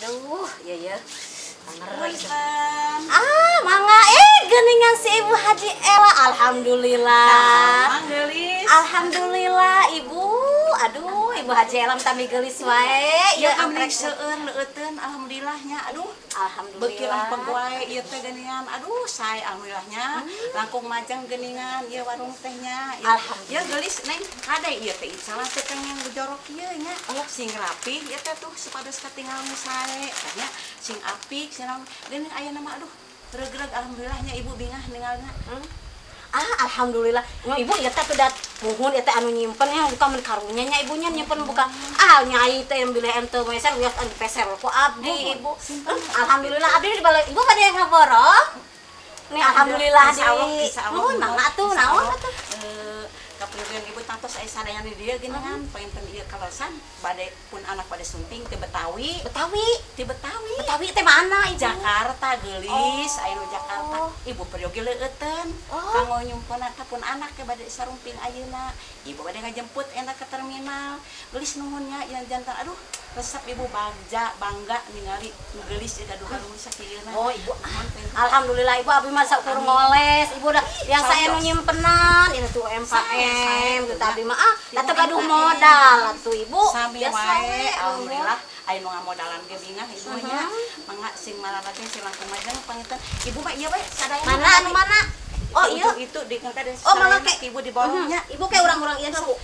Aduh, iya ya. Ah, mangga geuningan si Ibu Haji Ela. Alhamdulillah. Alhamdulillah Ibu. Aduh, Ibu Haji Ela tami geulis wae. Ieu kamari seueur leueuteun alhamdulillahnya. Aduh, alhamdulillah. Beuki lampeg wae ieu teh geuningan. Aduh, sae alhamdulillahnya. Langkung majeng geuningan ieu warung teh nya. Alhamdulillah. Ieu geulis Neng, kade ieu teh salah teh kenging jorok ieu nya. Allah sing rapih ieu teh tuh supados katingal nu sae nya, sing apik sing geuning aya nama aduh regreg alhamdulillahnya ibu bingah ningalna. Ah, alhamdulillah. Nu ibu ieu teh tuh muhun ieu teh anu nyimpen nya buka mun karunya nya ibunya nyimpen buka. Ah, nyai teh yang bilih ente meser wios anu peser ku abdi ibu. Alhamdulillah abdi di balik ibu bade ngaborong. Nih alhamdulillah di. Muhun mangga atuh naon atuh. Kapriyogian ibu tangtos aya sadayana di dieu geuningan panginten ieu kaleresan bade pun anak bade sunting ti Betawi. Betawi? Ti Betawi. Betawi teh mana ibu? Jakarta geulis, aya nu Jakarta. Ibu peryogi leueuteun. Kanggo nyumpeuna ka pun anak ke bade sarumping ayeuna. Ibu bade ngajemput enak ke terminal. Geulis nuhun nya ieu jantan aduh resep ibu bagja bangga ningali nu geulis ieu gaduh warung sakieuna. Oh ibu, alhamdulillah ibu abdi mah saukur ngoles. Ibu udah yang saya nu nyimpenan ieu tuh UMKM gitu abdi mah ah da teu gaduh modal atuh ibu. Sami wae alhamdulillah aya nu ngamodalan ge bingah ibu nya. Mangga sing marana teh sing langkung majeng panginten. Ibu mah ieu we sadayana. Mana anu mana? Oh iya itu di tadi. Oh mangga ke ibu diborongnya. Ibu kayak urang-urang ieu sok.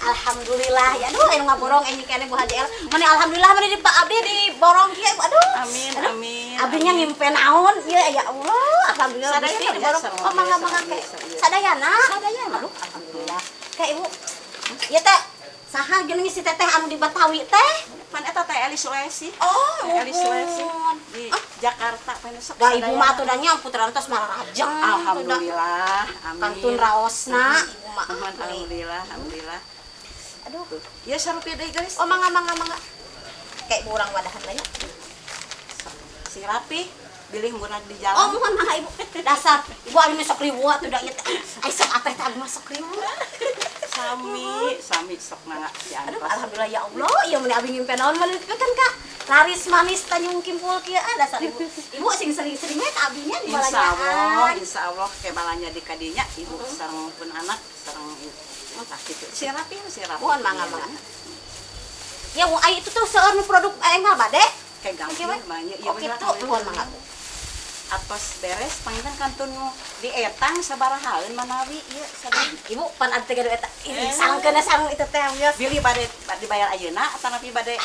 Alhamdulillah ya aduh anu ngaborong ini kene Bu Haji El. Mani alhamdulillah mani di Pak abdi diborong kieu ibu aduh. Amin amin. Abdi nya ngimpen naon ieu ya Allah alhamdulillah gusti diborong. Oh mangga mangga ke. Sadayana. Sadayana. Aduh alhamdulillah. Kayak ibu. Ieu teh saha geuning si teteh anu di Betawi teh? Pan eta teh Elis Sulawesi. Oh, Elis Sulawesi di Jakarta pan sok. Da ibu mah atuh da nya putra tos mararajeng. Alhamdulillah. Amin. Kantun raosna ibu mah. Alhamdulillah, alhamdulillah. Aduh. Ya sarupi deui guys. Oh mangga mangga mangga. Kayak urang wadahan lah ya. Sing rapi, bilih murah di jalan. Oh, mohon mangga ibu. Dasar ibu anu sok riwu atuh da ieu teh. Ai sok ateh teh abdi mah sok riwu. Sami, sami sok mangga diantos. Aduh, alhamdulillah ya Allah, ieu meni abdi ngimpen naon meni kan Kak. Laris manis Tanjung Kimpul kieu ah dasar ibu. Ibu sing sering-sering we ka abdi nya di balanjaan. Insyaallah, insyaallah ke balanja di kadinya ibu sareng pun anak sareng tah kitu. Si rapi, si rapi. Mohon mangga mangga. Ya ai itu tuh seueur nu produk engal bade. Kayak gampang banyak. Oh kitu, mohon mangga. Atos beres panginten kantun dietang sabarahaeun manawi ieu sadaya. Ibu pan abdi teh gaduh eta. Sangkeun sareng itu teh wios. Bilih bade dibayar ayeuna atanapi bade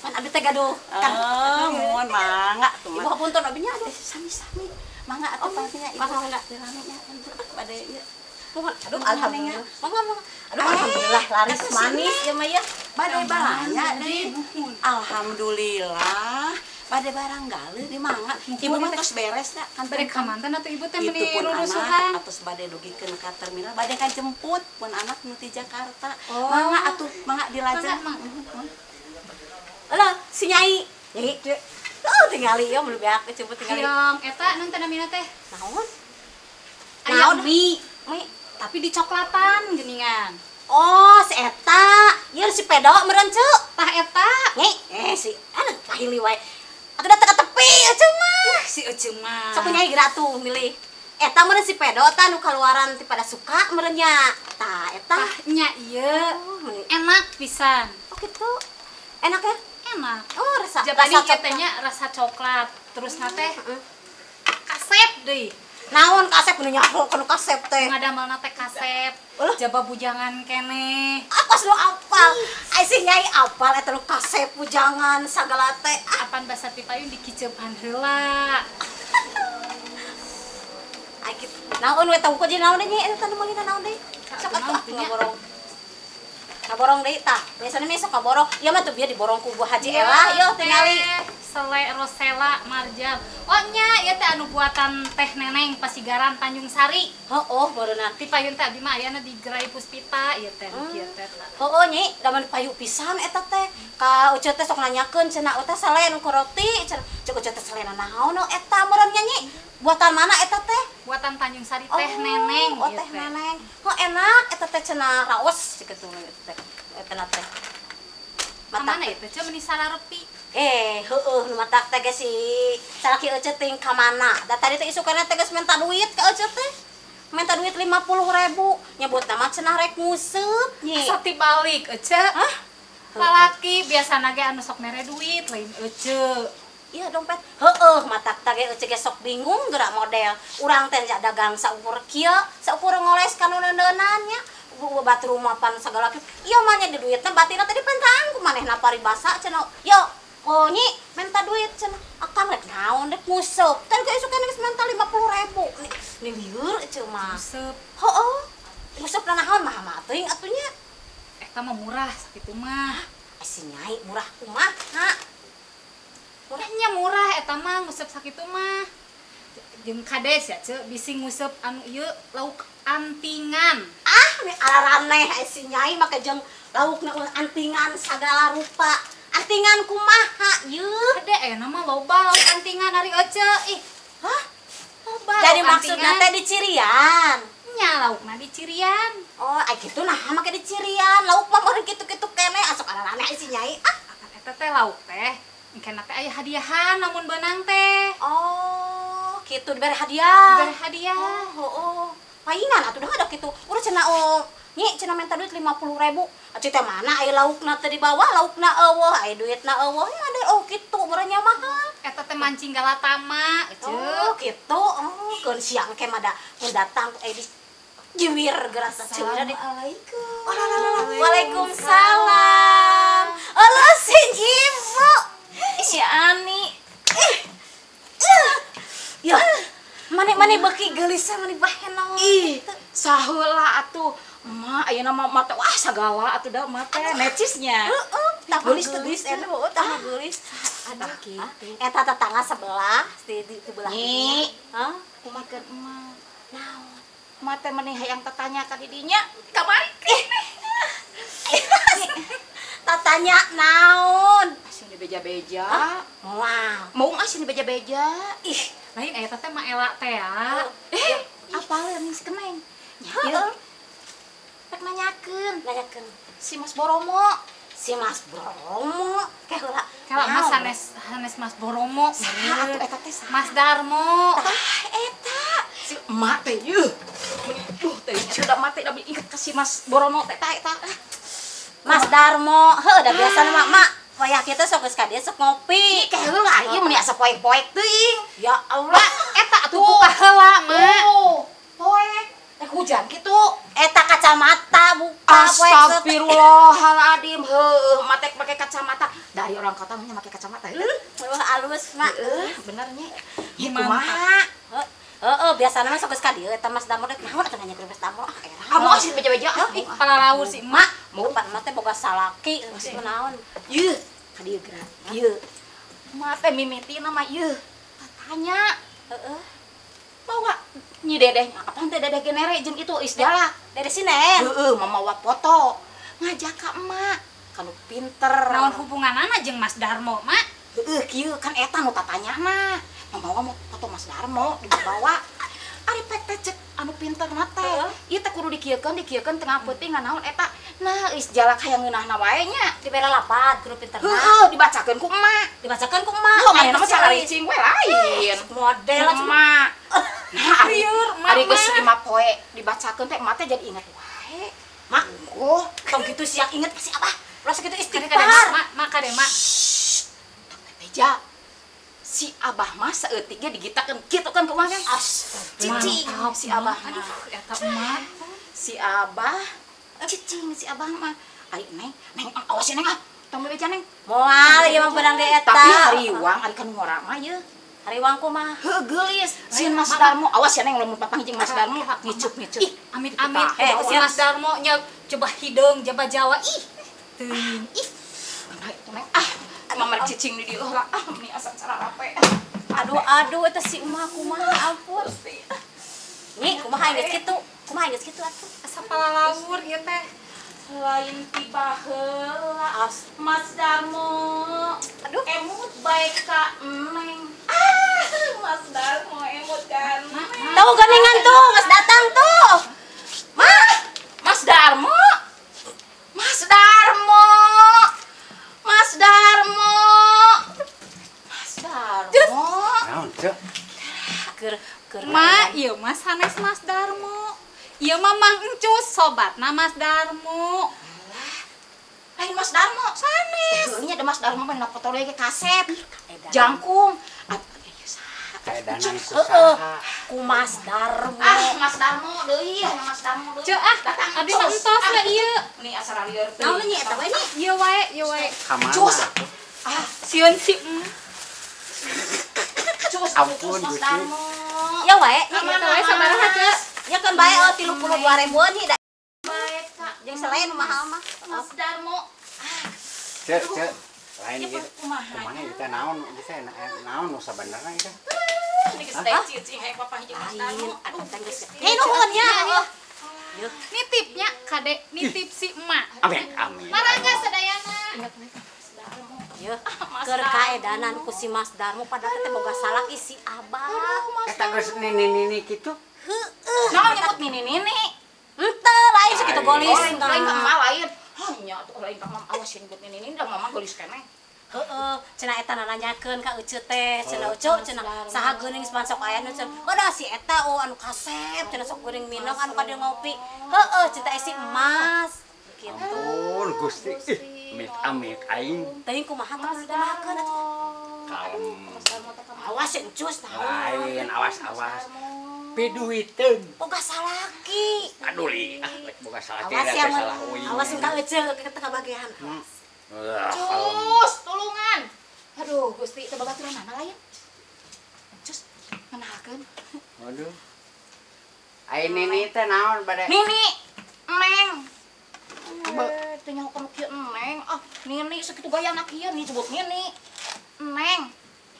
pan abdi teh gaduh. Oh, mohon mangga tuh. Ibu hapunten abdi nya aduh sami-sami. Mangga atuh panginten ibu. Mangga nya bade ieu. Mohon aduh alhamdulillah. Mangga mangga. Aduh alhamdulillah laris manis ya mah ya. Bade balanja deui. Alhamdulillah. Bade barang galeuh di mangga. Ibu mah tos beres da kan bade ka mantan atuh ibu teh meuni rurusuhan. Atos bade dugikeun ka terminal bade kajemput pun anak nu ti Jakarta. Mangga atuh mangga dilajeng. Alah si Nyai. Nyai oh tingali ieu mun beak jemput tingali. Hayang eta naon teh namina teh? Naon? Aya mie. Mie tapi dicoklatan geuningan. Oh, si eta. Ieu si pedo meureun ceu. Tah eta. Nyai, si anu kahili wae. Atuh datang ke tepi eceu mah. Si eceu mah. Sok nyai geura atuh milih. Eta meureun si pedo tah nu kaluaran ti pada suka meureun nya. Tah eta. Tah nya ieu. Enak pisan. Oh kitu. Enak ya? Enak. Oh, rasa rasa teh nya rasa coklat. Terus na teh kasep deui. Naon kasep nu nyaho kana kasep teh. Ngadamelna teh kasep. Jaba bujangan keneh. Atos nu apal. Ai si Nyai apal eta nu kasep bujangan sagala teh. Apan basa ti payun dikiceupan heula. Ai kitu. Naon we tah jeung naon deui Nyai eta nu meulina naon deui? Sok atuh ngaborong. Ngaborong deui tah. Biasana mah sok ngaborong. Ieu mah tuh bieu diborong ku Bu Haji Ela ieu tingali. Sele Rosella Marjam. Oh nya ieu teh anu buatan teh Neneng Pasigaran Tanjung Sari. Heuh, bareuna. Ti payun teh abdi mah ayana di Gerai Puspita ieu teh kieu teh. Heuh Nyi, da mun payu pisan eta teh. Ka Ucu teh sok nanyakeun cenah teh sele nu roti cenah. Cek Ucu teh sele naon eta meureun nya Nyi? Buatan mana eta teh? Buatan Tanjung Sari teh Neneng. Oh teh Neneng. Oh enak eta teh cenah raos kitu teh. Eta teh. Mana ieu teh meni sararepi. Heueuh nu matak teh si salaki ece teh ka mana? Da tadi teh isukana teh geus minta duit ka ece teh. Minta duit 50.000, nyebut nama cenah rek nguseup nyi. Asa tibalik ece. Hah? Lalaki biasana ge anu sok mere duit lain ece. Iya dompet. Heueuh matak teh ge ece ge sok bingung gerak model. Urang teh dagang saukur kieu, saukur ngoles ka nu neuneunan nya. Batur rumah pan sagala kieu. Ieu mah nya di duitna batina teh dipentaan ku manehna paribasa cenah. Yo, oh nyi minta duit cenah. Akang rek naon rek nguseup. Teh ge isukan geus minta 50.000. Nih lieur ece mah. Nguseup. Heueuh. Nguseup naon mah mah teuing atuh nya. Eta mah murah sakitu mah. Si nyai murah kumaha? Murahnya murah eta mah nguseup sakitu mah. Jeung kades ya ce bisi nguseup anu ieu lauk antingan. Ah, mi araraneh si nyai make jeung laukna antingan sagala rupa. Antingan kumaha ieu? Kade ayeuna mah loba lauk antingan ari ece. Ih, hah? Loba. Jadi maksudna teh dicirian. Nya laukna dicirian. Oh, ai kitu nah make dicirian. Lauk mah meureun kitu-kitu keneh asok araraneh si nyai. Ah, eta teh lauk teh engkena teh aya hadiahan lamun beunang teh. Oh, kitu dibere hadiah. Dibere hadiah. Oh, oh. Paingan atuh dah ada kitu. Urang cenah oh, nyi cenah minta duit 50.000. Atuh teh mana aya laukna teh di bawah, laukna eueuh, aya duitna eueuh. Ya ada oh kitu meureun nya mah. Eta teh mancing galatama, ece. Oh, kitu. Oh, keun siang ke mah da mun datang di jiwir geura saceuna di. Assalamualaikum. Waalaikumsalam. Halo si ibu. Si Ani. Ya, mani beuki geulis mani bahenol. Ih, saheula atuh. Emak ayeuna mah mata wah sagala atuh da emak teh necisnya. Heeh, tah geulis teh geulis eta heueuh tah geulis. Aduh kitu. Eta tetangga sebelah di belah dinya. Hah? Kumaha keur emak? Naon? Emak teh meni hayang tatanya ka di dinya. Kamari. Tatanya naon? Asin dibeja-beja. Moal. Mau asin dibeja-beja. Ih, lain eta teh mah elak teh ya. Apal nih si keneng. Nya ieu. Rek nanyakeun, nanyakeun si Mas Boromo. Si Mas Boromo teh heula. Kela Mas sanes Mas Boromo. Saha atuh eta teh saha? Mas Darmo. Tah eta. Si emak teh yeuh. Duh teh sudah mati da inget ka si Mas Boromo teh tah eta. Mas Darmo, heuh da biasana mah mak. Wayah kita sok geus ka dieu sok ngopi. Ih, ke heula ieu meni asa poek-poek teuing. Ya Allah, eta atuh buka heula, Mak. Poek. Rek hujan kitu. Eta kacamata buka poek. Astagfirullahaladzim, heueuh mate make kacamata. Dari orang kota mah make kacamata. Heueuh alus, Mak. Heueuh, bener nya. Ieu kumaha? Heeh, biasana mah sok geus ka dieu eta Mas Darmo rek naon atuh nanya ke Mas Darmo. Ah, era. Kamu sih beja-beja. Ih, palalaur si emak. Mau pan emak teh boga salaki geus naon. Yeuh, ka dieu geura. Ieu. Emak teh mimitina mah ieu. Tatanya. Heeh. Bawa nyi dedeh, apaan teh dedeh genere jeung itu isdalak. Dedeh sinen. Heeh, mamawa foto. Ngajak ka emak, kanu pinter. Naon hubunganana jeung Mas Darmo, Mak? Heeh, kieu kan eta nu tatanyana. Mamawa mau foto Mas Darmo dibawa. Ari pek teh cek anu pinter mah teh. Ieu teh kudu dikieukeun, dikieukeun tengah peuting nganaon eta. Nah, geus jalak hayang ngeunahna wae nya. Dibere lapat kudu pinterna. Heeh, dibacakeun ku emak. Dibacakeun ku emak. Heuh, manehna mah cararicing we lain. Model emak. Nah, ari geus 5 poe dibacakeun teh emak teh jadi inget wae. Mak, oh, tong kitu siang inget pasti abah. Ulah sakitu istighfar. Mak, mak kade mak. Tong beja. Si abah mah saeutik ge digitakeun kitu kan kumaha kan? Cicing si abah. Aduh, eta emak. Si abah cicing si abah mah. Ari neng, neng awas ya neng ah. Tong bebeja neng. Moal ieu mah beunang deui eta. Tapi hariwang ari kan ngora mah ieu. Hariwang kumaha? Heuh geulis. Sieun Mas Darmo, awas ya neng lamun papanggih jeung Mas Darmo ngicup-ngicup. Ih, amit-amit. Si Mas Darmo nya coba hideung jaba Jawa. Ih. Teuing. Ih. Nah, itu neng ah. Mama rek cicing di dieu lah. Ah, meni asa cara rape. Aduh, aduh eta si emak kumaha ampun. Nyi, kumaha geus kitu? Kumaha geus kitu atuh? Asa palalaur ieu teh. Lain tiba heula Mas Darmo. Aduh, emut bae ka neng. Ah, Mas Darmo emut kan. Tahu geningan tuh, geus datang tuh. Mak, Mas Darmo. Mas Darmo. Mas Darmo. Ceu. Keur Ma, ieu mah sanes Mas Darmo. Ieu mah Mang Encus, sobatna Mas Darmo. Lain Mas Darmo, sanes. Nya da Mas Darmo mah na foto ge kasep. Jangkung. Kaedanan ku saha? Ku Mas Darmo. Ah, Mas Darmo deui, Mas Darmo deui. Ceu ah, abdi mah entos we ieu. Nih asal lieur teh. Naon nya eta we nih? Ieu wae, ieu wae. Ka mana? Cus. Ah, sieun si Cus, ampun Mas Gusti. Darmo. Ya wae, Ka nya mana eta wae sabaraha Ceu? Ya kan bae 32.000-an nih da. Bae Kak, jeung selain mahal mah. Mas Darmo. Ceu, ceu. Lain Ieu ieu. kumaha? Kumaha ieu teh naon ieu teh naon nu sabenerna ieu teh? Ini geus teh cicing hayang papah jeung Mas Darmo. Aduh, teh geus. Hei nuhun nya. Nitipnya kade, nitip si emak. Amin, amin. Marangga sadayana. Mas Darmo. Yeuh, keur kaedanan ku si Mas Darmo padahal teh boga salaki si Abah. Eta geus nini-nini kitu. Heueuh. Naon nyebut nini-nini? Henteu lain sakitu golis. Lain ka emak lain. Hah nya atuh lain ka mama awas nyebut nini-nini da mama golis keneh. Heeh, cenah eta nanyakeun ka Ece teh, cenah Ece cenah saha geuning sok aya nu cenah. Udah si eta oh anu kasep cenah sok geuning minum anu ka dieu ngopi. Heeh, cinta si emas. Gitu. Ampun Gusti. Ih, amit amit aing. Teuing kumaha teh kudu dikumahakeun atuh. Kalem. Awas encus naon. Lain awas awas. Piduiteun. Boga salaki. Aduh li, ah rek boga salaki Awas teh ya, salah uing. awas ka Ece ke kabagean. Cus, tulungan. Aduh, Gusti, teu babaturan mana lain? Cus, ngeunahkeun. Waduh. Ai nini teh naon bade? Nini, Neng. Teu nyaho ka nu kieu Neng. Ah, Nini sakitu gayana kieu nih sebut Nini. Neng.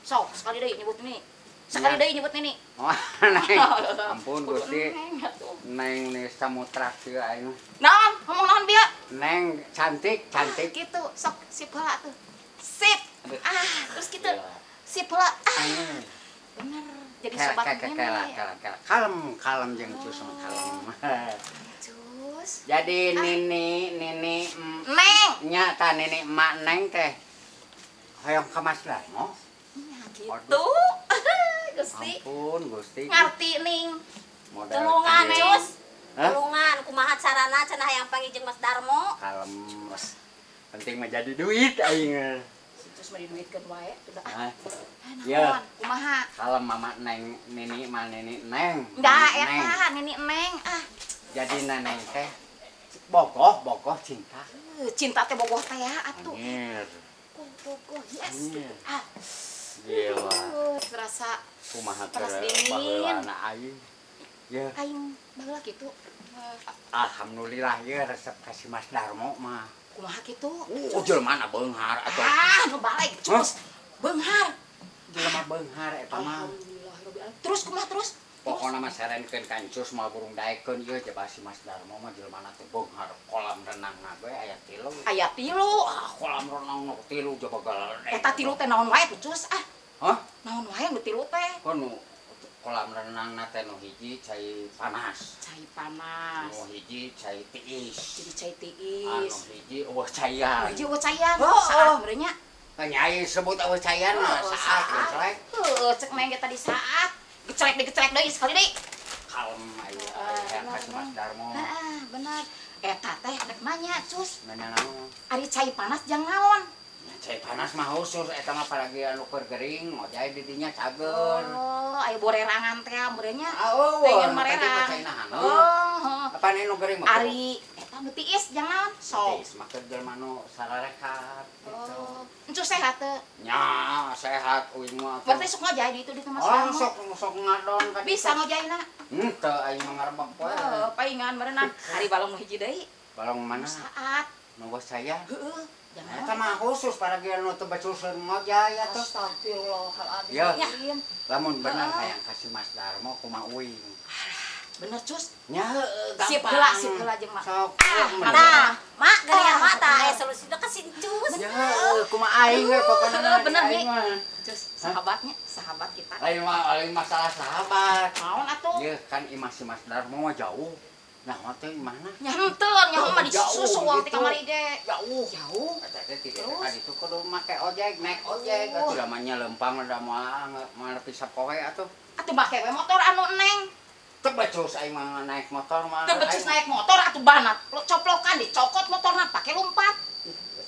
Sok, sekali deui nyebut Nini. Sekali deui nyebut Nini. Oh, Neng. Ampun Gusti. Neng nih samutrak kieu aing. Naon? Ngomong naon bieu? Neng cantik, cantik. Gitu, sok sip heula tuh. Sip. Ah, terus gitu. Sip heula. Ah. Bener. Jadi sobat Nini. Kela, kalem, kalem jeung cus mah kalem. Cus. Jadi nini, nini Neng. Nya ta nini emak Neng teh. Hoyong ka Mas Darmo. Nya gitu. Gusti. Ampun Gusti. Ngarti ning. Tulungan Cus. Tulungan kumaha carana cenah hayang panggih jeung Mas Darmo. Kalem. Penting mah jadi duit aing. Cus mah diduitkeun wae tuh dah. Ya. Kumaha? Kalem mama Neng, nini mah nini Neng. Enggak eta nini Neng ah. Jadi neneng teh bogoh, bogoh cinta. Cinta teh bogoh teh ya atuh. Anjir. Bogoh yes. Ah. Gila. Terasa kumaha panas dingin. Baheulana aing. Ya. Aing baheula kitu. Alhamdulillah ya resep ka si Mas Darmo mah. Kumaha kitu? Jelema na beunghar atuh. Ah, nu balik cus. Beunghar. Jelema beunghar eta mah. Alhamdulillah rabbil alamin. Terus kumaha terus? Pokona mah sarankeun ka Encus moal burung daekeun ieu jaba si Mas Darmo mah jelema teh beunghar kolam renangna ge aya tilu. Aya tilu. Ah, kolam renang nu tilu jaba galede. Eta tilu teh naon wae tuh Cus ah. Hah? Naon wae nu tilu teh? Kono kolam renangna teh nu hiji cai panas. Cai panas. Nu hiji cai tiis. Jadi cai tiis. Anu hiji eueuh caian. Hiji eueuh caian. Saat meureun nya. Nyai sebut eueuh caian mah saat gecelek. Heueuh cek neng ge tadi saat. Gecelek digecelek deui sekali deui. Kalem ayo hayang ka si Mas Darmo. Heeh, bener. Eta teh rek nanya, Cus. Nanya naon? Ari cai panas jang naon? Cai panas mah khusus eta mah palagi anu keur gering ngojay di dinya cager. Oh, aya borerangan teh meureun nya. Oh, pengen marerang. Oh, apa nu gering mah? Ari eta nu tiis jang naon? Sok. Tiis mah keur jelema nu sararekat gitu. Oh, Encus sehat teu? Nya, sehat uing mah. Berarti sok ngojay di itu di Mas Oh, Darmo. sok sok ngadon ka Bisa ngojayna? Henteu aing mah ngarebek poe. Heuh, paingan meureunna. Ari balong nu hiji deui. Balong mana? Saat. Nu bos saya. Heueuh. Eta mah khusus para nu teu bacuseun ngojay atuh. Astagfirullahaladzim. Ya. Lamun bener hayang ka si Mas Darmo kumaha uing. Bener Cus. Nya heueuh gampang. Sip heula, sip heula jeung mak. Sok. Nah, mak geuningan mak tah aya solusina ka si Encus. Ya heueuh kumaha aing we pokona mah. Bener nih. Cus, sahabatnya, sahabat kita. Lain mah lain masalah sahabat. Naon atuh? Ieu kan imah si Mas Darmo mah jauh. Nah, teh mana? Nya henteu, nya mah disusul ti kamari ge. Jauh. Jauh. Eta teh ti ka ditu kudu make ojek, naik ojek atuh lamanya lempang da moal moal bisa poe atuh. Atuh make we motor anu Neng. Teu becus aing mah naik motor mah. Teu becus naik motor atuh banat. Coplokan dicokot motorna pake lompat.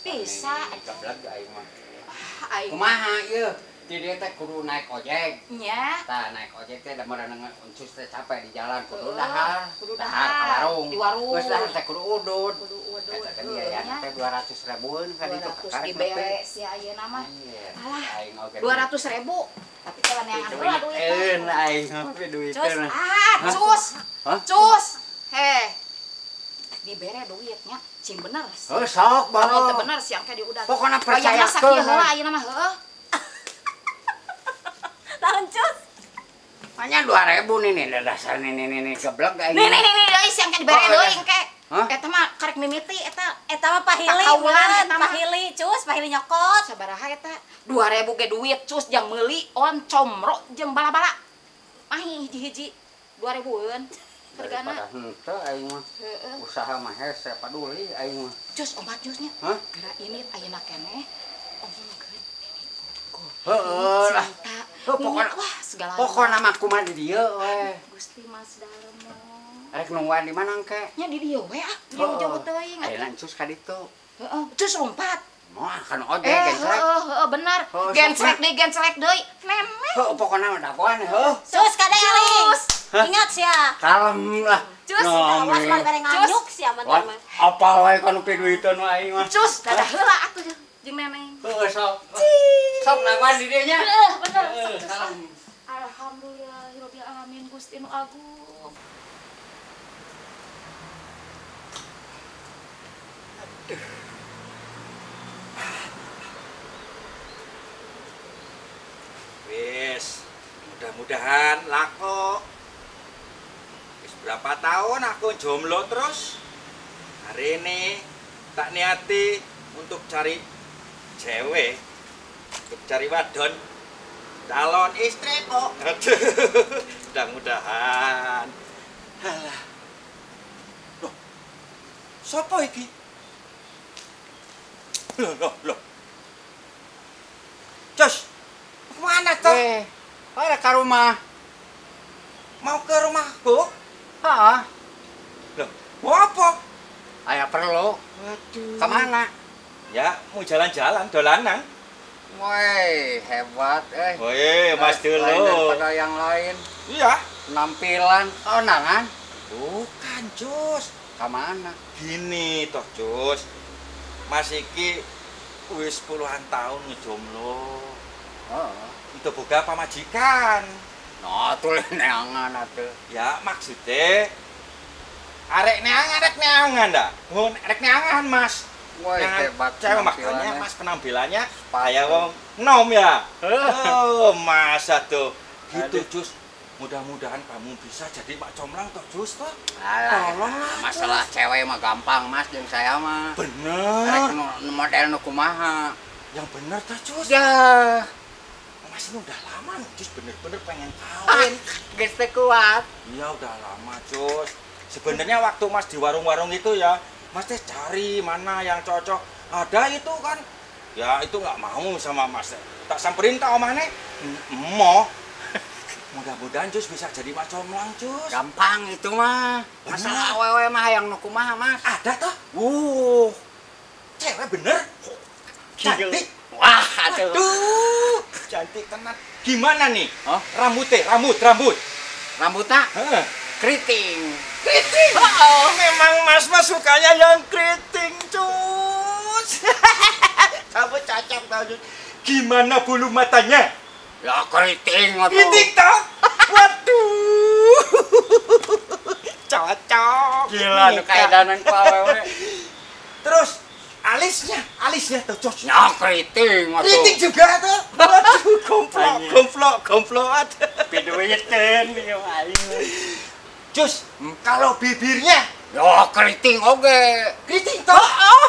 Bisa. Geblek aing mah. Aing. Kumaha ieu? Di dieu teh kudu naik ojek. Nya. Tah naik ojek teh da meureunan uncus teh capek di jalan kudu dahar. Kudu dahar ka warung. Di warung. Geus dahar teh kudu udud. Kudu udud. Eta teh biayana teh 200 ribuan ka ditu 200 dibere si ayeuna mah. Aing oge. 200 ribu. Tapi kalau neangan heula duit. Aing ngopi duiteun. Ah, cus. Cus. Heh. Dibere duitnya cing bener. Heuh sok bae. Teu bener siang ke diudag. Pokona percaya sakieu heula ayeuna mah heuh. Naon cus? Hanya 2000 nih nih dasar nih nih nih geblek aing. Nih nih nih deui siang ke dibere deui engke. Eta mah karek mimiti eta eta mah pahili eta pahili cus, pahili nyokot. Sabaraha eta? 2000 ge duit cus jang meuli oncomro jeung bala-bala. Mahi hiji-hiji 2000-eun. Hargana henteu aing mah. Usaha mah hese paduli aing mah. Cus omat cusnya. Hah? Geura ini ayeuna keneh omongkeun nini bogoh. Heeh lah. Pokona wah segala. Pokona mah kumaha di dieu we. Gusti Mas Darmo. Rek nungguan di mana engke? Nya di dieu we ah. Jauh-jauh teuing. Ayeuna cus ka ditu. Heeh, cus lompat. Moal kan ojek genslek. Heeh, heeh bener. Genslek deui, genslek deui. Nenek. Heuh pokona mah dagoan heuh. Cus kade aing. Ingat sia. Kalem lah. Cus, awas mah bere nganyuk sia mah. Apal wae kan duiteun aing mah. Cus, dadah heula atuh jeung neneng. Heuh sok. Sok nangwan di dieu nya. Heeh, bener. Sok. Alhamdulillahirabbil alamin Gusti nu agung. Aduh. Wis, mudah-mudahan laku. Wis berapa tahun aku jomblo terus. Hari ini tak niati untuk cari cewek, untuk cari wadon, calon istri kok. Aduh, mudah-mudahan. Halah. Loh, sopo iki? Loh, loh, loh. Cus, kemana toh? Ada ke rumah. Mau ke rumahku? Heeh. Loh, mau apa? Ayah perlu. Waduh. Kemana? Ya, mau jalan-jalan, dolanan. Woi, hebat eh. Woi, Mas dulu. Lain daripada yang lain. Iya. Penampilan, konangan. Bukan, Cus. Kemana? Gini toh, Cus. Mas iki wis puluhan tahun ngejomblo. Heeh. Itu boga pamajikan. Nah, tuh neangan atuh. Ya, maksudnya arek neangan dah. Ngun arek neangan, Mas. Woi, hebat. Cewek makanya Mas penampilannya kayak wong nom ya. Oh, Mas atuh. Gitu, Cus. Mudah-mudahan kamu bisa jadi Pak Comlang toh, Cus toh. Alah, tolonglah, masalah cewek mah gampang, Mas, jeung saya mah. Bener. Arek model nu kumaha. Yang bener toh, Cus. Ya. Mas ini udah lama nih, Cus, bener-bener pengen kawin. Geus teu kuat. Iya, udah lama, Cus. Sebenarnya waktu Mas di warung-warung itu ya, Mas teh cari mana yang cocok. Ada itu kan. Ya, itu nggak mau sama Mas. Tak samperin tak omahne. Emoh. Mudah-mudahan Cus bisa jadi Pak Comlang, Cus. Gampang itu mah. Masalah awewe mah yang nu kumaha, Mas. Ada toh? Cewek bener. Cantik. Wah, aduh. Aduh, cantik tenan. Gimana nih? Huh? Rambutnya, rambut. Rambutnya? Heeh. Keriting. Keriting? Oh. Memang Mas mah sukanya yang keriting, Cus. Kamu cocok tau, Cus. Gimana bulu matanya? Ya keriting atuh. Keriting toh? Waduh. Cocok. Gila nu kaedanan ku awewe. Terus alisnya tuh cocok. Ya keriting atuh. Keriting juga tuh. Waduh, komplok. Piduiteun ieu aing. Cus, kalau bibirnya ya keriting oge. Keriting toh? Heeh.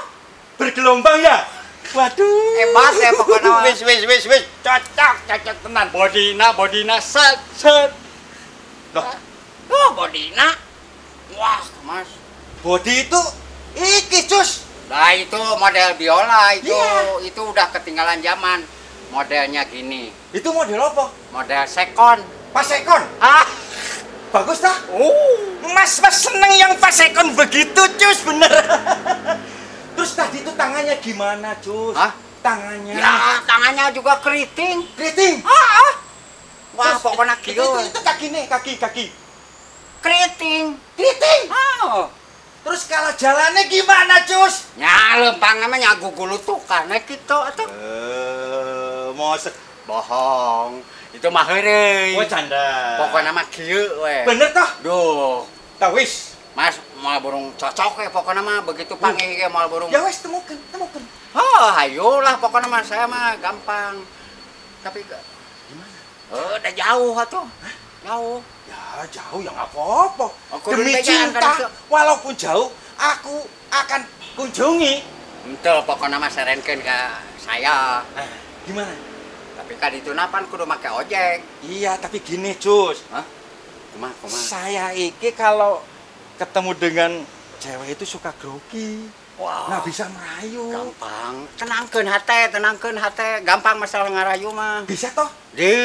Bergelombang ya? Waduh. Hebat ya pokoknya. Wis wis cocok tenan. Bodina set set. Loh, oh bodina. Wah, Mas. Body itu iki, Cus. Nah, itu model biola itu. Iya. Itu udah ketinggalan zaman. Modelnya gini. Itu model apa? Model sekon. Pasekon? Ah. Bagus dah. Oh, Mas seneng yang pasekon begitu, Cus, bener. Terus tadi itu tangannya gimana, Cus? Hah? Tangannya. Ya, tangannya juga keriting. Keriting? Ah. Wah, terus, pokoknya gitu. Itu kaki nih, kaki. Keriting. Keriting? Oh. Terus kalau jalannya gimana, Cus? Ya, lempang namanya gugulutukan gitu atuh. Mau bohong. Itu mah heureuy. Oh, canda. Pokoknya mah kieu we. Bener toh? Duh. Tah wis. Mas moal burung cocok ya pokoknya mah begitu panggih ge moal burung. Ya wis temukan. Oh, ayolah pokoknya mah saya mah gampang. Tapi gimana? Udah jauh atuh. Hah? Jauh. Ya jauh ya nggak apa-apa. Demi cinta, walaupun jauh, aku akan kunjungi. Betul, pokoknya mah sarankan ke saya. Gimana? Tapi kan itu napan kudu make ojek. Iya, tapi gini, Cus. Hah? Kumaha? Saya iki kalau ketemu dengan cewek itu suka grogi. Wah. Nggak bisa merayu. Gampang. Tenangkeun hate. Gampang masalah ngarayu mah. Bisa toh? Di.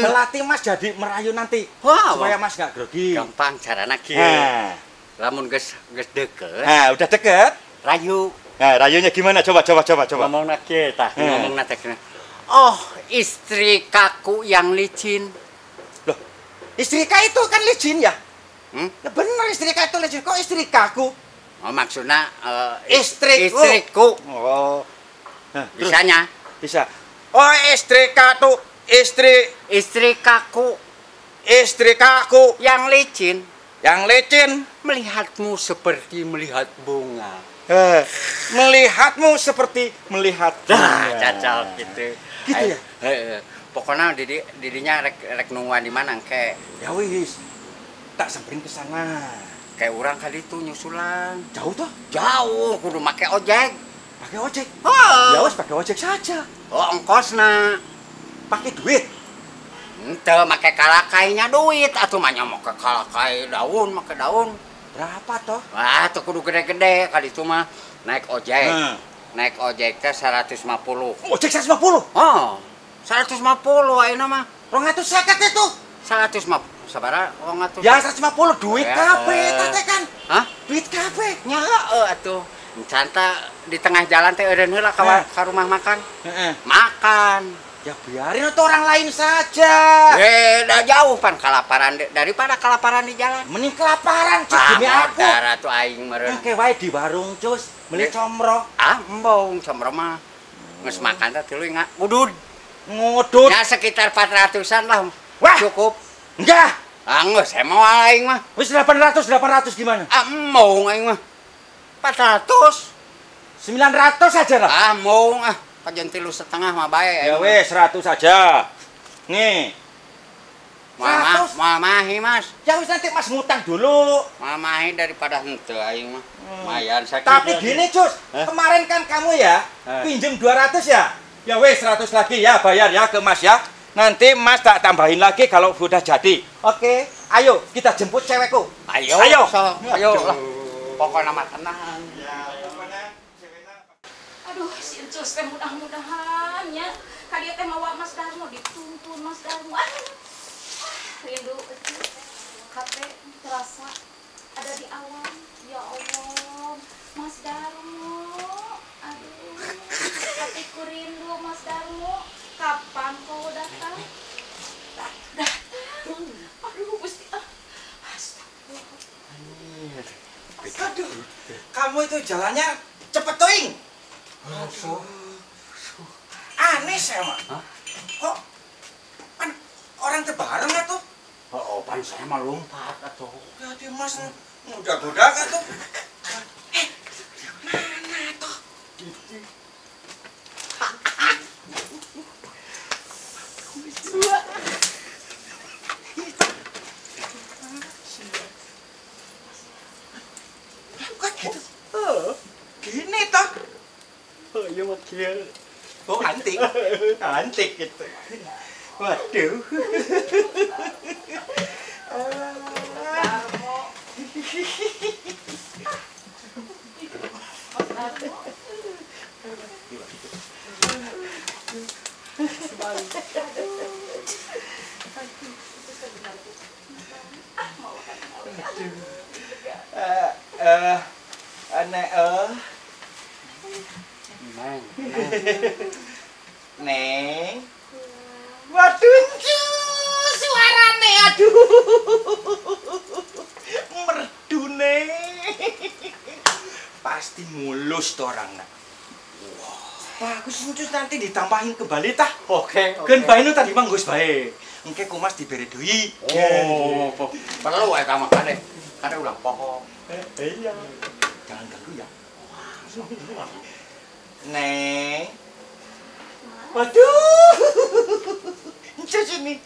Melatih Mas jadi merayu nanti. Wow. Supaya Mas nggak grogi. Gampang carana kieu. Nah. Lamun geus deket. Nah, udah deket. Rayu. Nah, rayunya gimana? Coba. Ngomongna kieu tah, ngomongna teh. Oh, istri kaku yang licin. Loh, istri ka itu kan licin ya? Hmm? Ya bener istri ka itu licin. Kok istri kaku? Oh, maksudnya istriku. Oh. Nah, terus, bisanya? Bisa. Oh, istri kaku, istri kaku. Istri kaku yang licin. Yang licin melihatmu seperti melihat bunga. Melihatmu seperti melihat bunga. Nah, cacau gitu. Gitu ya? Pokoknya didinya rek nungguan di mana engke. Ya wis. Tak samperin ke sana. Kayak orang kali itu nyusulan. Jauh toh? Jauh, kudu make ojek. Pakai ojek? Oh. Ya wis pakai ojek saja. Oh, ongkosna. Pakai duit. Ente make kalakainya duit atuh mah make kalakai daun, make daun. Berapa toh? Wah, tuh kudu gede-gede kali itu mah naik ojek. Naik ojek teh 150. Ojek 150? Oh, 150 ayeuna mah. 250 itu. 150. Sabara 200. Ya 150 duit kabeh eta teh kan. Hah? Duit kabeh. Nya heueuh atuh. Encanta di tengah jalan teh eureun heula ka rumah makan. Heeh. Makan. Ya biarin itu orang lain saja. Dah jauh pan kelaparan daripada kelaparan di jalan. Mending kelaparan, Cus, demi aku. Darah tuh aing meureun. Engke wae di warung, Cus, beli comro. Ah, embung comro mah. Geus makan teh tuluy ngudud. Ngudud. Ya sekitar 400-an lah. Wah, cukup. Enggak. Ah, geus saya mau aing mah. Wis 800 gimana? Ah, embung aing mah. 400. 900 aja lah. Ah, embung ah. Kajian 3,5 mah bae. Ya wes 100 aja. Nih. Mamahi, Mas. Ya wes nanti Mas ngutang dulu. Mamahi daripada henteu aing mah. Lumayan sakit. Tapi gini, Cus. Kemarin kan kamu ya pinjem 200 ya. Ya wes 100 lagi ya bayar ya ke Mas ya. Nanti Mas tak tambahin lagi kalau sudah jadi. Oke, ayo kita jemput cewekku. Ayo. Ayo. Ayo lah. Pokoknya mah tenang. Ya, pokoknya ceweknya. Aduh, si Encus teh mudah-mudahan ya. Kali teh mawa Mas Darmo dituntun Mas Darmo. Aduh, rindu hati terasa ada di awan. Ya Allah, Mas Darmo. Aduh, hatiku rindu Mas Darmo. Kapan kau datang? Datang. Aduh, Gusti. Astagfirullah. Aduh, kamu itu jalannya cepet toing. Aduh. Aneh saya mah. Kok kan orang tebareng atuh? Oh, pan saya mah lompat atuh. Jadi Mas muda-muda atuh. Mana toh? Kok gitu? Gini toh. Oh, iya mah kieu. Oh, antik. Antik gitu. Waduh. Darmo. Neng. Waduh, suarane aduh. Merdu neng. Pasti mulus tuh orang nak. Wah, bagus Encus nanti ditambahin kembali tah. Oke. Keun bae nu tadi mah geus bae. Engke ku Mas dibere deui. Oh, perlu eta mah kade. Kade ulah poho. Iya. Jangan ganggu ya. Neng. Waduh. Encus ini.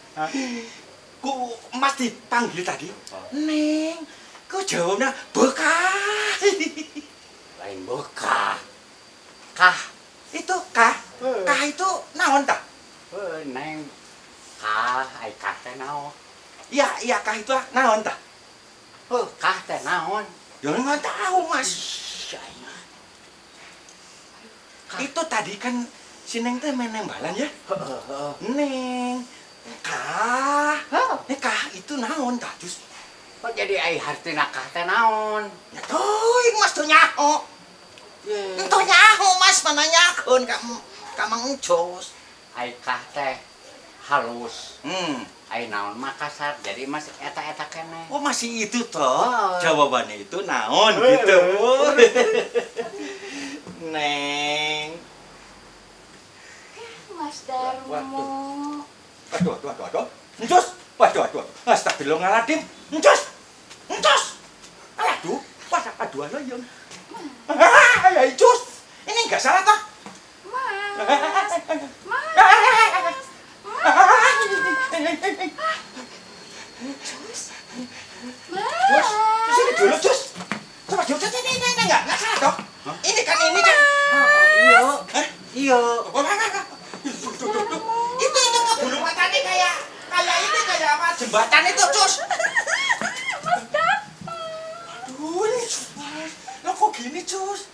Ku Mas dipanggil tadi. Neng, kau jawabnya bekah. Lain bekah. Kah. Itu kah? Kah itu naon tah? Neng. Kah, ai kah teh naon? Iya, iya kah itu naon tah? Kah teh naon? Ya nggak tahu, Mas. Itu tadi kan si Neng teh main nembalan ya? Neng. Kah. Kah itu naon tah, Jus? Kok jadi ai hartina kah teh naon? Ya teuing Mas teu nyaho. Entah nyaho Mas mana nyakeun ka Mang Encus. Ai kah teh halus. Ai naon mah kasar. Jadi Mas eta-eta keneh. Oh masih itu toh. Jawabannya itu naon gitu. Neng. Mas Darmo. Aduh, aduh, aduh, aduh. Encus. Waduh, aduh. Astagfirullahaladzim. Encus. Encus. Aduh, wah, aduh, aduh, aduh. Ah, Encus. Ini enggak salah toh? Mas. Mas. Cus. Cus, sini dulu, Cus. Coba dulu, ini enggak salah toh? Ini kan ini kan. Iya. Iya. Itu bulu matanya kayak ini kayak apa? Jembatan itu, Cus. Mas Darmo. Aduh, ini Cus. Lo kok gini, Cus?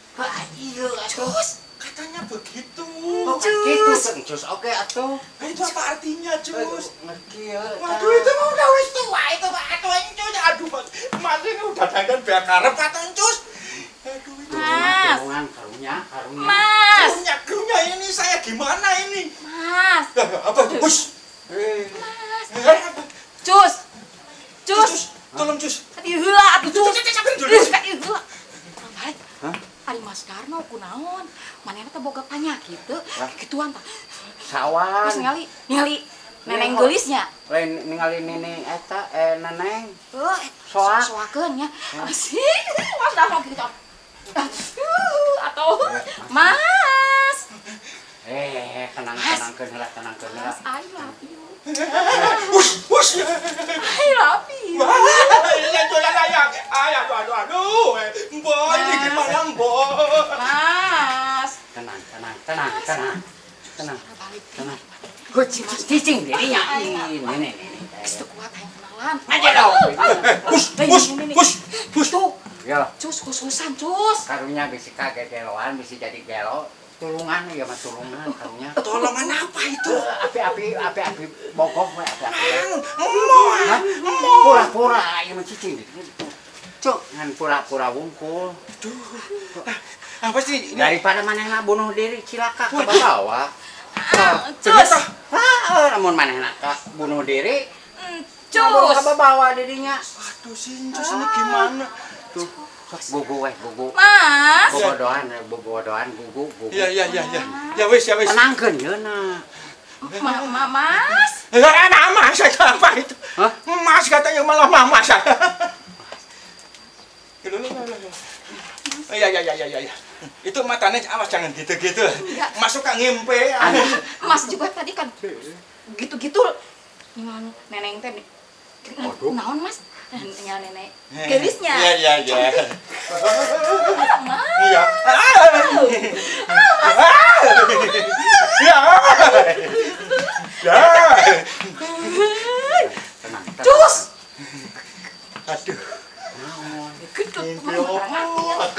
Iya, Cus. Katanya begitu. Cus. Gitu, Cus. Oke, atuh. Itu apa artinya, Cus? Ngerti ya. Waduh, itu mah udah wis tua itu, Pak. Aduh, Cus. Aduh, Mas ini udah dandan biar karep atau Cus. Aduh, itu. Mas. Karunya, karunya. Mas. Karunya ini saya gimana ini? Mas. Apa? Cus. Mas. Cus. Cus. Tolong, Cus. Ieu heula atuh, Cus. Ieu heula. Balik. Hah? Ari Mas Darmo kunaon? Manehna teh boga penyakit teu? Kituan tah. Sawan. Mas ningali neneng geulisnya. Lain ningali nenek eta neneng. Heuh, soak. Soakeun nya. Asih, Mas Darmo kitu. Atau Mas. Tenang, tenangkeun heula, tenangkeun heula. Mas, I love you. Wush, wush. I love you. Aduh, aduh, aduh. Mbok, ini gimana, Mbok? Mas. Tenang, tenang, tenang, tenang. Tenang. Tenang. Cicing dirinya. Ini, ini, ini. Geus teu kuat hayang kenalan. Aja dong. Wush, wush, wush, wush. Ya. Cus, khususan, Cus. Karunya bisi kagegeloan, bisi jadi gelo. Tulungan ya mah tulungan karunya. Tolongan apa itu? Api-api api-api bogoh we api-api. Emoh. Pura-pura ieu mah cicing. Cuk, ngan pura-pura wungkul. Aduh. Apa sih ini? Daripada manehna bunuh diri cilaka ke bawah. Cus. Heeh, lamun manehna bunuh diri. Cus. Ke bawah dirinya. Aduh, si Cus ini gimana? Tuh. Gugu weh, gugu. Mas. Bobodohan, bobodohan, gugu, gugu. Iya, iya, iya, iya. Ya wis, ya wis. Tenangkeun yeuna. Mas. Mas, apa itu? Hah? Mas katanya malah mama saya. Iya, iya, iya, iya, iya. Itu matanya awas jangan gitu-gitu. Masuk ke ngimpe. Mas juga tadi kan gitu-gitu. Neneng teh. Naon, Mas? Tinggal nenek gelisnya. Iya, iya, iya. Mas. Iya. Iya. Ya. Cus. Aduh.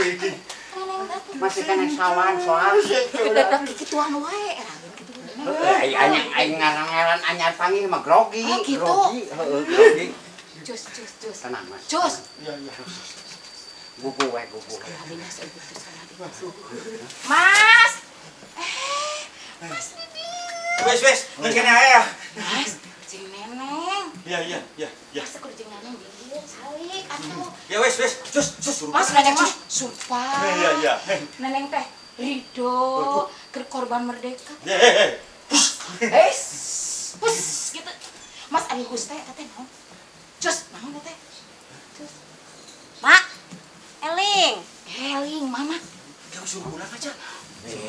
iki. Masih kana sawan soal. Dadak kikituan wae era kitu. Heuh, aing ngaran-ngaran anyar panggil mah grogi. Oh gitu. Grogi, heuh grogi. Cus cus cus. Tenang Mas. Cus. Iya iya. Gugu wae gugu. Mas. Mas Didi. Wes wes, kene ae ya. Mas, jeung Neneng. Iya iya iya iya. Mas kudu jeung Neneng dieu salik atuh. Ya wes wes, cus cus. Mas Neneng mah sumpah. Iya iya. Neneng teh ridho keur korban merdeka. Iya. Eh, hus gitu. Mas ari hus teh eta teh naon? Cus, naon teh? Cus. Mak, eling. Eling, Mama. Ya suruh pulang aja.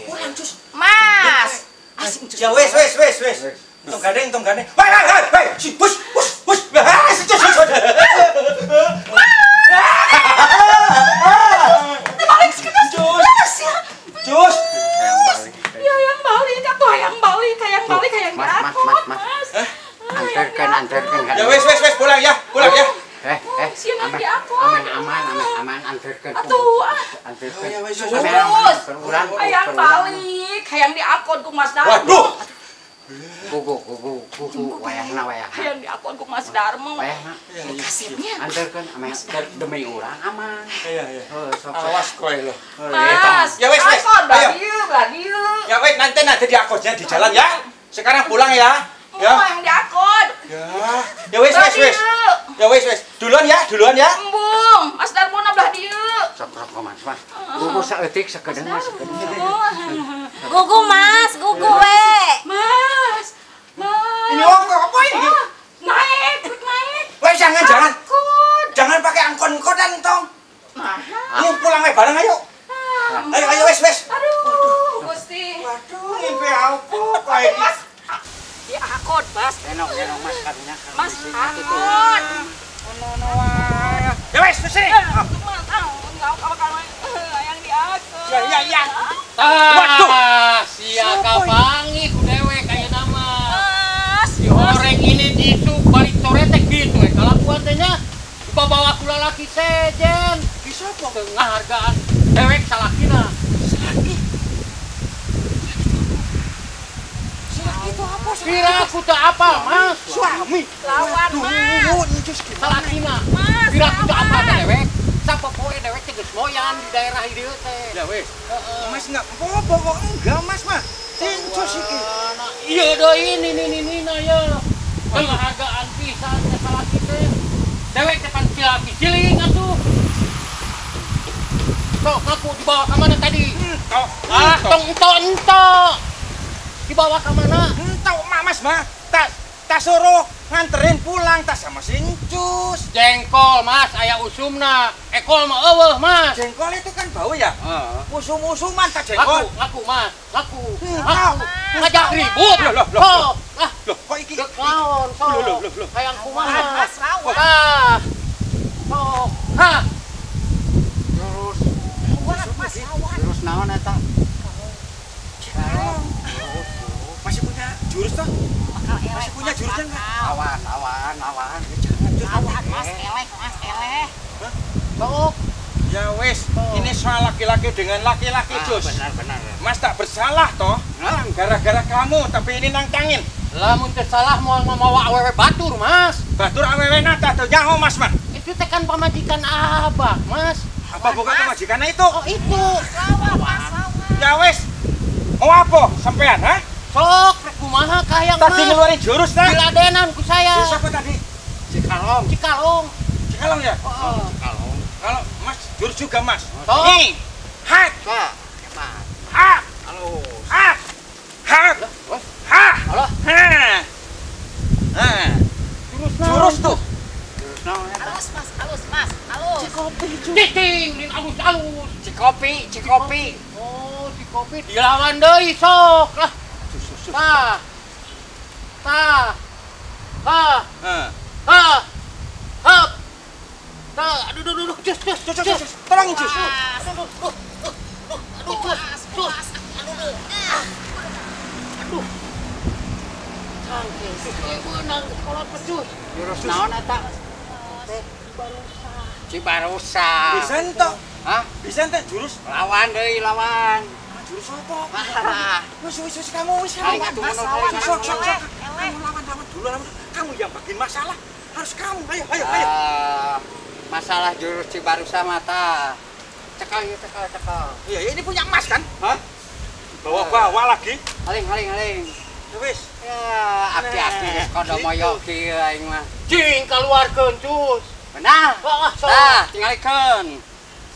Pulang cus. Mas. Asing cus. Ya wes wes wes wes. Tong gandeng, tong gandeng. Woi woi woi woi. Si bus bus bus. Ah, si cus cus. Balik cus. Cus. Ya yang balik atuh, yang balik, yang balik, yang diangkut, Mas. Antarkan, antarkan. Ya wes wes wes pulang ya, pulang ya. Siang diangkut. Aman aman aman aman antarkan. Atuh, ah. Antarkan. Ya wes wes. Hayang balik, hayang diangkut ku Mas Darmo. Waduh. Gugu gugu gugu wayahna wayahna. Hayang diangkut ku Mas Darmo. Wayahna. Kasihnya. Antarkan aman demi urang aman. Iya iya. Awas kowe lho. Mas. Ya wes wes. Belah dieu, belah dieu. Ya wes nanti nanti diangkutnya di jalan ya. Sekarang pulang ya. Ya. Yang diangkut. Ya. Ya wes wes wes. Ya wes wes. Duluan ya, duluan ya. Embung, Mas Darmo na belah dieu. Sok sok Mas, Mas. Gugu saeutik sakedeung Mas. Gugu Mas, gugu we. Mas. Mas. Ini apa ini? Naik, naik. Wes jangan jangan. Jangan pakai angkon-angkonan tong. Nah. Ini pulang we bareng ayo. Ayo ayo wes wes. Aduh, Gusti. Waduh, mimpi apa kayak Mas. Ya angkot, Mas. Enok, enok Mas karunya. Mas angkot. Ono wae. Ya wes, sini. Yang diangkut. Ya ya ya. Waduh, sia kapangi ku dewek ayeuna mah. Mas, si horeng ini disu balik toretek gitu we kalakuan teh nya. Dibawa ku lalaki sejen. Bisa apa? Tengah hargaan dewek salakina. Salaki. Itu apa? Kira aku tak apal, Mas. Suami. Lawan, Mas. Salakina. Kira aku tak apal dewek. Sapopoe dewek teh geus moyan di daerah ieu teh. Ya wes. Mas enggak apa-apa kok enggak, Mas mah. Cincus iki. Iya deui ini ini na ya. Penghargaan pisan teh salaki teh. Dewek teh pan cilaki ciling atuh. Sok ngaku dibawa ka mana tadi? Entok. Ah, tong entok entok. Dibawa ke mana? Entok mak Mas mah. Tak suruh nganterin pulang tak sama si Encus. Jengkol Mas aya usumna. Ekol mah eueuh Mas. Jengkol itu kan bau ya? Heeh. Usum-usuman tak jengkol. Laku, laku Mas, laku. Laku. Ngajak ribut. Loh loh loh. Lah, loh kok iki dek naon sok. Loh loh loh. Hayang kumaha? Mas lawan. Ah. Sok. Ha. Terus. Mas lawan. Terus naon eta? Masih punya jurus toh? Masih punya jurusnya enggak? Awan, awan, awan. Jangan jurus. Awan, Mas, eleh, Mas, eleh. Hah? Sok. Ya wes, ini soal laki-laki dengan laki-laki, Jus. Benar, benar. Mas tak bersalah toh? Gara-gara kamu, tapi ini nangtangin. Lamun teu salah moal mamawa awewe batur, Mas. Batur awewe na tah teu nyaho, Mas mah. Itu teh kan pamajikan Abah, Mas. Apa bukan pamajikannya itu? Oh, itu. Lawan, Mas, lawan. Ya wes. Mau apa sampean, ha? Sok, rek kumaha kahayang Mas. Tadi ngeluarin jurus ta? Diladenan ku saya. Jurus apa tadi? Cikalong. Cikalong. Cikalong ya? Heeh. Cikalong. Kalau Mas jurus juga Mas. Sok. Nih. Hat. Hat. Halus. Hat. Hat. Ha. Alah. Ha. Ha. Jurus naon? Jurus tuh. Jurus naon eta? Halus, Mas, halus, Mas, halus. Cikopi, Cicing, din alus-alus. Cikopi, cikopi. Oh, cikopi dilawan deui sok lah. Ta. Ta. Ta. Ha. Hap. Ta. Aduh, aduh, aduh, cus, cus, Cus, cus, cus. Tolongin, cus. Aduh, aduh, aduh, cus, cus. Aduh, aduh. Aduh. Cangking, cus, beunang sekolah pecus. Jurus naon eta? Cibarusa. Bisa entok. Hah? Bisa ente jurus? Lawan deui, lawan. Jurus apa? Wis wis wis kamu wis lawan. Sok sok sok. Kamu lawan lawan dulu lawan. Kamu yang bikin masalah. Harus kamu. Ayo ayo ayo. Masalah jurus Cibarusa mata. Cekal ya cekal cekal. Iya, ini punya emas kan? Hah? Bawa-bawa lagi. Haling haling haling. Wis. Ya, aki-aki geus kodo moyok kieu aing mah. Cing kaluarkeun cus. Benar. Wah, sok. Tah, tingalikeun.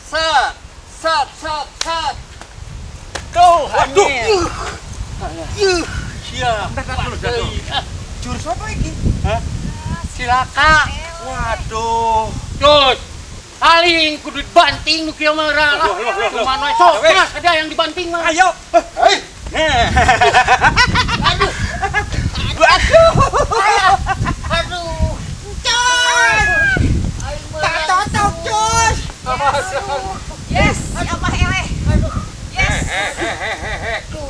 Set set set set. Tuh, waduh. Yuh, sia. Jurus apa iki? Hah? Cilaka. Waduh. Cus. Aling kudu dibanting nu kieu mah ra. Kumaha sok, Mas, ada yang dibanting mah. Ayo. Hei. Aduh. Aduh. Aduh. Cus. Tak cocok, Cus. Yes, abah eleh. Yes.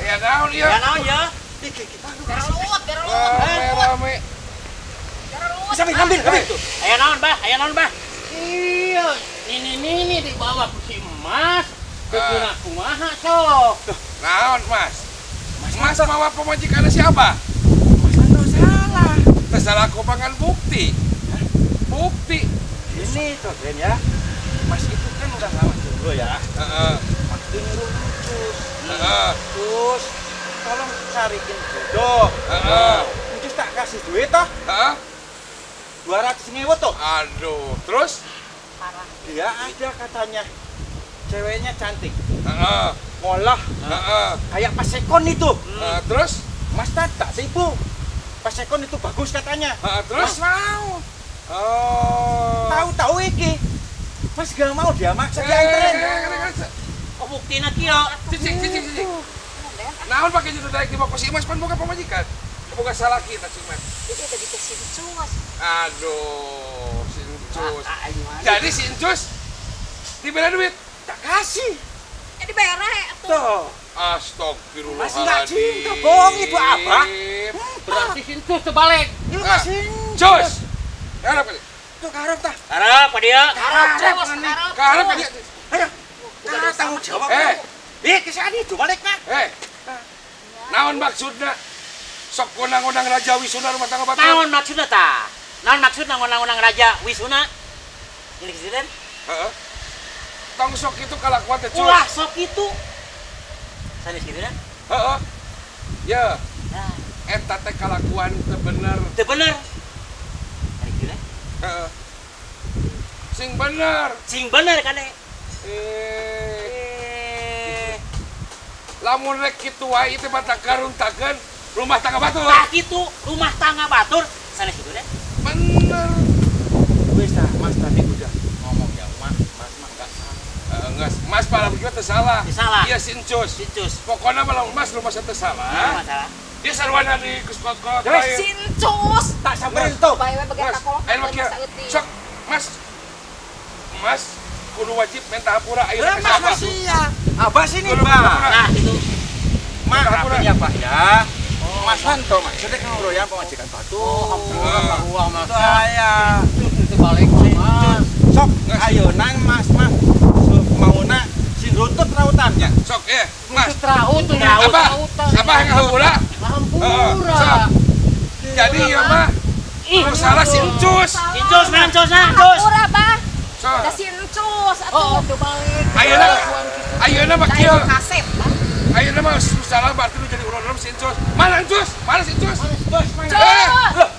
Ya naon ieu? Ya naon ya? Iki iki. Berelut, berelut. Rame. Bisa ambil, ambil. Aya naon, Bah? Aya naon, Bah? Iya, nini-nini dibawa ku si Emas. Keuna kumaha sok? Naon, Mas? Mas mawa pamajikanna siapa? Mas Anto salah. Teu salah kupangan bukti. Bukti. Ini tuh, Den ya. Mas itu kan udah lama jomblo ya. Heeh. Mas itu nyuruh Cus. Heeh. Cus, tolong cariin jodoh. Heeh. Cus tak kasih duit toh? Heeh. 200.000 toh. Aduh, terus? Parah. Dia ada katanya. Ceweknya cantik. Heeh. Ngolah. Heeh. Kayak pasekon itu. Heeh, terus? Mas tak sibuk. Pasekon itu bagus katanya. Heeh, terus? Mas mau. Oh. Tahu-tahu iki. Mas gak mau dia maksa dianterin. Kok buktina kieu? Cicing, cicing, cicing. Naon pake jodoh daek dibawa ku si Mas pan boga pamajikan. Boga salaki tah si Mas. Jadi tadi teh si Encus. Aduh, si Encus. Jadi si Encus diberi duit, tak kasih. Ya dibere atuh. Tuh. Astagfirullahaladzim. Mas nggak cinta, bohong itu apa? Berarti si Encus terbalik. Itu Mas Encus. Karep kali. Tuh karep tah. Karep pa dia. Karep, karep dia. Ayo. Nah, tanggung jawab. Eh, kesana itu balik mah. Naon maksudna? Sok ngundang-undang Raja Wisuna rumah tangga batur. Naon maksudna tah? Naon maksudna ngundang-undang Raja Wisuna? Ini kitu den? Heeh. Tong sok itu kalakuan teh, Cus. Ulah sok itu. Sanes kitu den? Heeh. Ya. Nah, eta teh kalakuan teu bener. Teu bener. Sanes kitu den? Heeh. Sing bener. Sing bener kade. Lamun rek kitu wae teh batak karuntakeun rumah tangga batur. Tah kitu, rumah tangga batur. Sanes kitu deh. Bener. Wis tah, Mas tadi udah ngomong ya, Mas, Mas mah enggak salah. Enggak, Mas malah begitu teu salah. Teu salah. Iya si Encus. Si Encus. Pokona malah Mas rumah teu salah. Masalah. Dia sarwana di kuskot-kot. Si Encus. Tak samperin tuh. Bae we bagian kakolot. Ayo makia. Sok, Mas. Mas kudu wajib minta hampura ayeuna ka Mas iya. Abah sini, Bang. Nah, itu. Maaf ya, Pak ya. Mas Wanto maksudnya kan royang pemajikan batu. Oh, hampura sarua Mas. Saya. Itu balik Mas. Sok ayeuna Mas mah mauna sing runtut rautannya. Sok ya, Mas. Runtut raut, raut. Apa? Apa yang hampura? Hampura. Jadi ya mah salah si Encus. Encus, mana Encusna? Encus. Hampura, Bah. Sok. Da si Encus atuh. Oh, terbalik. Ayeuna ayeuna mah kieu. Kasep, Bah. Ayeuna mah salah berarti lu jadi ulon-ulon si Encus. Mana Encus? Mana si Encus? Terus mana? Cus. Loh,